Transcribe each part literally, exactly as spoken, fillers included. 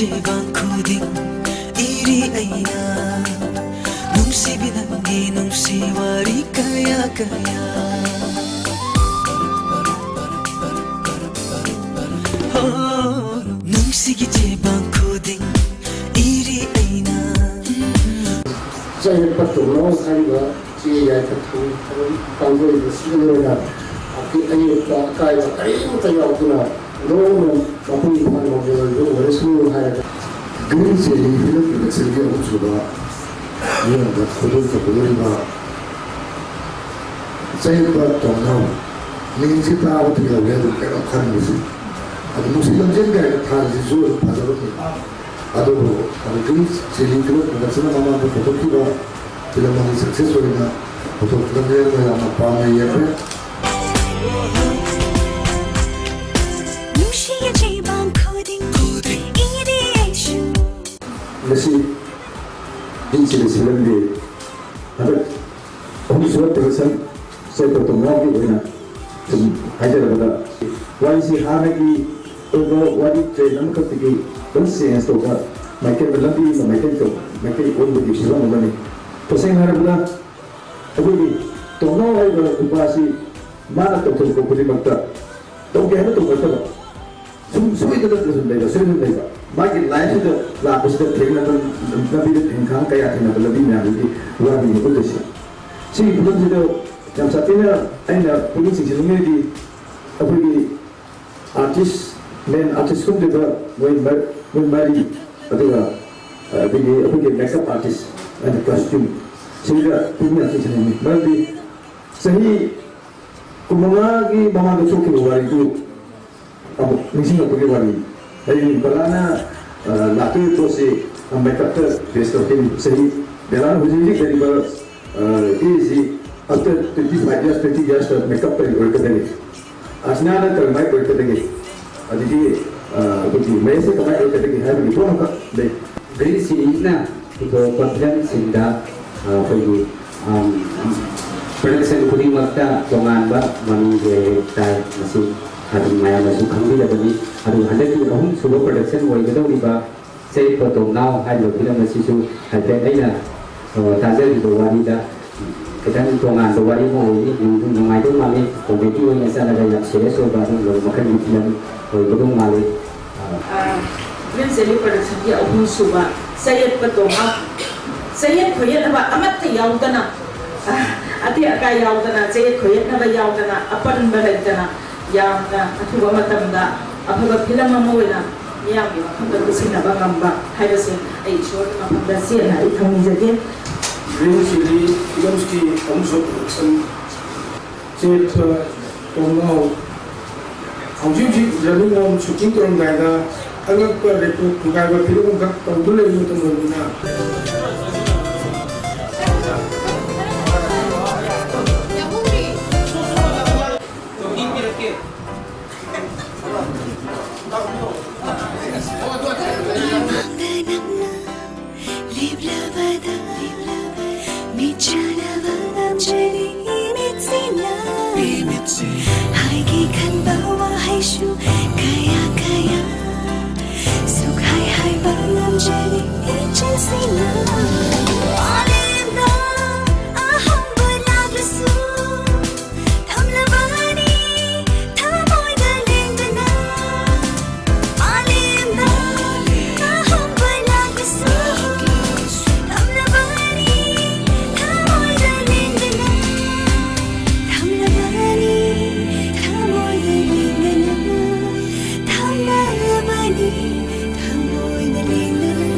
ꯆꯦꯕꯥꯡ ꯈꯨꯗꯤꯡ ꯏꯔꯤ ꯑꯩꯅ ꯅꯨꯡꯁꯤꯕꯤ ꯅꯪꯒꯤ ꯅꯨꯡꯁꯤ ꯋꯥꯔꯤ ꯀꯌꯥ ꯀꯌꯥ꯫ ꯍꯣ, ꯅꯨꯡꯁꯤꯒꯤ ꯆꯦꯕꯥꯡ ꯈꯨꯗꯤꯡ ꯏꯔꯤ ꯑꯩꯅ꯫ ꯆꯌꯦꯠꯄ ꯇꯣꯝꯅꯥꯎ ꯍꯥꯏꯔꯤꯕ ꯆꯦ ꯌꯥꯏꯐ ꯊꯧ ꯄꯥꯡꯊꯣꯛꯏꯕꯁꯤꯒ ꯂꯣꯏꯅꯅ ꯑꯀꯤ-, ꯑꯌꯦꯠꯄ ꯑꯀꯥꯏꯕ ꯀꯔꯤꯃꯠꯇ ꯌꯥꯎꯗꯅ ꯂꯣꯏꯅ ꯃꯄꯨꯡ ꯐꯥꯅ ꯃꯥꯡꯖꯧꯅꯅ ꯑꯣꯏꯔꯁꯅꯨ ꯍꯥꯏꯔꯒ꯫ ꯒ꯭ꯔꯤꯟ ꯆꯤꯂꯤ ꯐꯤꯂꯝ ꯄ꯭ꯔꯗꯛꯁꯟꯒꯤ ꯑꯍꯨꯝꯁꯨꯕ ꯃꯤꯑꯣꯏꯗ ꯈꯨꯗꯣꯜ ꯇꯧꯒꯗꯧꯔꯤꯕ ꯆꯌꯦꯠꯄ ꯇꯣꯝꯅꯥꯎ ꯃꯤꯡꯁꯤ ꯇꯥꯕꯗ ꯌꯧꯔꯦ ꯑꯗꯨꯝ ꯀꯩꯅꯣ ꯈꯟꯕꯁꯤ꯫ ꯑꯗꯨ ꯅꯨꯡꯁꯤ ꯂꯝꯖꯦꯟ ꯀꯥꯏꯅ ꯊꯥꯔꯤꯁꯤꯁꯨ ꯑꯗꯨꯝ ꯐꯖꯕ ꯐꯤꯂꯝ꯫ ꯑꯗꯨꯕꯨ ꯍꯧꯖꯤꯛꯀꯤ ꯆꯤꯂꯤ ꯐꯤꯂꯝ ꯄ꯭ꯔꯗꯛꯁꯟꯅ ꯃꯃꯥꯡꯗ ꯄꯨꯊꯣꯛꯈꯤꯕ ꯐꯤꯂꯝ ꯑꯅꯤ ꯁꯛꯁꯦꯁ ꯑꯣꯏꯅ ꯄꯨꯊꯣꯛꯄꯗ ꯃꯤꯌꯥꯝꯅ ꯌꯥꯝꯅ ꯄꯥꯝꯅ ꯌꯦꯡꯈ꯭ꯔꯦ꯫ ꯅꯨꯡꯁꯤꯌꯦ ꯆꯦꯕꯥꯡ ꯈꯨꯗꯤꯡ ꯏꯔꯦ ꯑꯩꯁꯨ꯫ ꯃꯁꯤ ꯕꯤ ꯁꯤꯗ ꯁꯤꯜꯂꯝꯕꯤ ꯍꯟꯗꯛ ꯑꯍꯨꯝꯁꯨꯕ ꯄ꯭ꯔꯗꯛꯁꯟ ꯆꯦꯟꯕ ꯇꯣꯝꯅꯥꯎꯒꯤ ꯑꯣꯏꯅ ꯁꯨꯝ ꯍꯥꯏꯖꯔꯕꯗ, ꯋꯥꯔꯤꯁꯤ ꯍꯥꯟꯅꯒꯤ ꯑꯣꯏꯕ ꯋꯥꯔꯤ ꯇ꯭ꯔꯦꯟ ꯑꯃꯈꯛꯇꯒꯤ ꯈꯤꯇꯪ ꯆꯦꯟꯖ ꯇꯧꯕ ꯃꯥꯏꯀꯩ, ꯂꯝꯕꯤ ꯑꯃ ꯃꯥꯏꯀꯩ ꯇꯧ-, ꯃꯥꯏꯀꯩ ꯑꯣꯟꯕꯒꯤ ꯐꯤꯕꯝ ꯑꯃꯅꯤ꯫ ꯇꯁꯦꯡꯅ ꯍꯥꯏꯔꯕꯗ ꯑꯩꯈꯣꯏꯒꯤ ꯇꯣꯝꯅꯥꯎ ꯍꯥꯏꯔꯤꯕ ꯅꯨꯄꯥ ꯑꯁꯤ ꯃꯥꯅ ꯇꯧꯊꯣꯔꯛꯄ ꯈꯨꯗꯤꯡꯃꯛꯇ ꯇꯧꯒꯦ ꯍꯥꯏꯅ ꯇꯧꯕ ꯅꯠꯇꯕ, ꯁꯨꯝ ꯁꯣꯏꯗꯅ ꯁꯨꯝ ꯂꯩꯕ, ꯁꯣꯏꯗꯅ ꯂꯩꯕ꯫ ꯃꯥꯒꯤ ꯂꯥꯏꯐꯁꯤꯗ ꯂꯥꯛꯄꯁꯤꯗ ꯊꯦꯡꯅꯕ, ꯂꯝꯕꯤꯗ ꯊꯦꯡꯈꯥꯡ ꯀꯌꯥ ꯊꯦꯡꯅꯕ ꯂꯝꯕꯤ ꯃꯌꯥꯝꯗꯨꯒꯤ ꯋꯥꯔꯤꯅꯤ ꯎꯠꯇꯣꯏꯁꯦ꯫ ꯁꯤꯒꯤ ꯐꯤꯂꯝꯁꯤꯗ ꯌꯥꯝ ꯁꯥꯊꯤꯅ ꯑꯩꯅ ꯄꯨꯛꯅꯤꯡ ꯆꯤꯡꯁꯤꯟꯅꯤꯡꯉꯤꯗꯤ ꯑꯩꯈꯣꯏꯒꯤ ꯑꯥꯔꯇꯤꯁ, ꯃꯦꯟ ꯑꯥꯔꯇꯤꯁ ꯀꯨꯝꯂꯤꯕ ꯃꯣꯏ ꯃ-, ꯃꯣꯏ ꯃꯔꯤ, ꯑꯗꯨꯒ, ꯑ, ꯑꯗꯒꯤ ꯑꯩꯈꯣꯏꯒꯤ ꯃꯦꯀꯞ ꯑꯥꯔꯇꯤꯁ ꯑꯦꯟ ꯀꯣꯁꯇ꯭ꯌꯨꯝ ꯁꯤꯗ ꯄꯨꯛꯅꯤꯡ ꯌꯥꯝ ꯆꯤꯡꯁꯤꯟꯅꯤꯡꯉꯤ꯫ ꯃꯔꯝꯗꯤ ꯆꯍꯤ ꯀꯨꯟꯃꯉꯥꯒꯤ ꯃꯃꯥꯡꯗ ꯊꯣꯛꯈꯤꯕ ꯋꯥꯔꯤꯗꯨ ꯑꯃꯨꯛ ꯅꯤꯡꯁꯤꯡꯂꯛꯄꯒꯤ ꯋꯥꯔꯤ꯫ ꯍꯥꯏꯗꯤ ꯕꯂꯥꯅ, ꯑ, ꯂꯥꯛꯇꯣꯏꯕ ꯄꯣꯠꯁꯤ, ꯑ, ꯃꯦꯀꯞꯇ ꯕꯦꯁ ꯇꯧꯔꯛꯈꯤꯅꯤ꯫ ꯆꯍꯤ ꯕꯂꯥꯅ ꯍꯧꯖꯤꯛ ꯍꯧꯖꯤꯛ ꯂꯩꯔꯤꯕ, ꯑ, ꯑꯦꯖꯁꯤ after twenty five years, twenty years ꯇ ꯃꯦꯀꯞ ꯀꯔꯤ ꯑꯣꯏꯔꯛꯀꯗꯒꯦ? ꯑꯁꯅꯥꯅ ꯀꯔꯝꯍꯥꯏꯅ ꯑꯣꯏꯔꯛꯀꯗꯒꯦ? ꯑꯗꯒꯤ, ꯑ, ꯑꯩꯈꯣꯏꯒꯤ ꯃꯍꯦꯁꯅ ꯀꯃꯥꯏꯅ ꯑꯣꯏꯔꯛꯀꯗꯒꯦ ꯍꯥꯏꯕꯒꯤ ꯄꯣꯠ ꯑꯃꯈꯛ ꯂꯩ꯫ ꯒ꯭ꯔꯤꯟ ꯆꯤꯂꯤꯅ ꯄꯨꯊꯣꯛꯄ ꯐꯤꯂꯝꯁꯤꯡꯗ, ꯑ, ꯑꯩꯈꯣꯏꯒꯤ, ꯑꯝ, ꯄ꯭ꯔꯗꯛꯁꯟ ꯈꯨꯗꯤꯡꯃꯛꯇ ꯇꯣꯉꯥꯟꯕ ꯃꯃꯤꯡ ꯂꯩꯔꯦ ꯇꯥꯏ꯫ ꯃꯁꯤ ꯑꯗꯨꯝ ꯃꯌꯥꯝꯅꯁꯨ ꯈꯪꯕꯤꯔꯕꯅꯤ꯫ ꯑꯗꯨ ꯍꯟꯗꯛꯀꯤ ꯑꯍꯨꯝꯁꯨꯕ production ꯑꯣꯏꯒꯗꯧꯔꯤꯕ ꯆꯌꯦꯠꯄ ꯇꯣꯝꯅꯥꯎ ꯍꯥꯏꯔꯤꯕ film ꯑꯁꯤꯁꯨ ꯍꯥꯏꯐꯦꯠ ꯑꯩꯅ, ꯑ, ꯇꯥꯖꯈꯤꯕ ꯋꯥꯔꯤꯗ ꯈꯤꯇꯪ ꯇꯣꯉꯥꯟꯕ ꯋꯥꯔꯤ ꯑꯃ ꯑꯣꯏꯅꯤ꯫ ꯅꯨꯡ-, ꯅꯨꯡꯉꯥꯏꯗꯧ ꯃꯥꯜꯂꯤ꯫ Comedy ꯑꯣꯏꯅ ꯆꯠꯂꯒ ꯌꯥꯝ serious ꯑꯣꯏꯕ ꯑꯗꯨꯒꯨꯝꯕ ꯃꯈꯜꯒꯤ film ꯑꯣꯏꯒꯗꯧ ꯃꯥꯜꯂꯤ꯫ ꯑ, ꯑ, Dream Jelly Production-ꯒꯤ ꯑꯍꯨꯝꯁꯨꯕ ꯆꯌꯦꯠꯄ ꯇꯣꯝꯅꯥꯎ, ꯆꯌꯦꯠ ꯈꯣꯏꯌꯦꯠꯅꯕ ꯑꯃꯠꯇ ꯌꯥꯎꯗꯅ, ꯑ, ꯑꯇꯦꯛ ꯑꯀꯥꯏ ꯌꯥꯎꯗꯅ, ꯆꯌꯦꯠ ꯈꯣꯏꯌꯦꯠꯅꯕ ꯌꯥꯎꯗꯅ, ꯑꯄꯟꯕ ꯂꯩꯇꯅ, ꯌꯥꯝꯅ ꯑꯊꯨꯕ ꯃꯇꯝꯗ ꯑꯐꯕ film ꯑꯃ ꯑꯣꯏꯅ ꯃꯤꯌꯥꯝꯒꯤ ꯃꯐꯝꯗ ꯄꯨꯁꯤꯟꯅꯕ ꯉꯝꯕ ꯍꯥꯏꯕꯁꯦ ꯑꯩ ꯏꯁꯣꯔꯒꯤ ꯃꯐꯝꯗ ꯆꯦꯠꯅ ꯑꯩ ꯊꯧꯅꯤꯖꯒꯦ꯫ Dream Jelly Films-ꯀꯤ ꯑꯍꯨꯝꯁꯨꯕ production ꯆꯌꯦꯠꯄ ꯇꯣꯝꯅꯥꯎ ꯍꯧꯖꯤꯛ ꯍꯧꯖꯤꯛ running on shooting ꯇꯧꯔꯝꯗꯥꯏꯗ ꯑꯉꯛꯄ record ꯊꯨꯒꯥꯏꯕ film ꯑꯃꯈꯛ ꯇꯧꯗꯨꯅ ꯂꯩꯕ ꯃꯇꯝ ꯑꯣꯏꯕꯅꯤꯅ, ꯅꯪꯅ ꯂꯦꯞꯂꯕꯗ ꯃꯤꯠꯆꯥꯟꯅꯕ ꯉꯝꯖꯔꯤ ꯏꯃꯤꯠꯁꯤꯅ꯫ ꯍꯥꯏꯒꯦ ꯈꯟꯕ ꯋꯥꯍꯩꯁꯨ ꯀꯌꯥ ꯀꯌꯥ ꯁꯨꯛꯍꯥꯏ ꯍꯥꯏꯕ ꯉꯝꯖꯔꯤ ꯏꯆꯤꯟꯁꯤꯅ꯫ ꯃꯥꯂꯦꯝꯗ ꯑꯍꯣꯡꯕ ꯂꯥꯛꯂꯁꯨ ꯊꯝꯂꯕꯅꯤ ꯊꯃꯣꯏꯗ ꯂꯦꯡꯗꯅ꯫ ꯃꯥꯂꯦꯝꯗ ꯑꯍꯣꯡꯕ ꯂꯥꯛꯂꯁꯨ ꯊꯝꯂꯕꯅꯤ ꯊꯃꯣꯏꯗ ꯂꯦꯡꯗꯅ꯫ ꯊꯝꯂꯕꯅꯤ ꯊꯃꯣꯏꯗ ꯂꯦꯡꯗꯅ꯫ ꯊꯝꯂꯕꯅꯤ ꯊꯃꯣꯏꯗ ꯂꯦꯡꯗꯅ꯫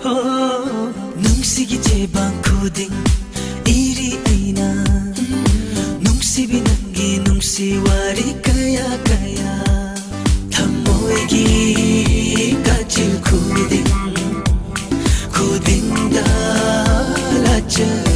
ꯍꯣ, ꯅꯨꯡꯁꯤꯒꯤ ꯆꯦꯕꯥꯡ ꯈꯨꯗꯤꯡ ꯏꯔꯤ ꯑꯩꯅ꯫ ꯅꯨꯡꯁꯤꯕꯤ ꯅꯪꯒꯤ ꯅꯨꯡꯁꯤ ꯋꯥꯔꯤ ꯀꯌꯥ ꯀꯌꯥ꯫ ꯊꯃꯣꯏꯒꯤ ꯀꯥꯆꯤꯜ ꯈꯨꯗꯤꯡ, ꯈꯨꯗꯤꯡꯗ ꯂꯥꯆꯜ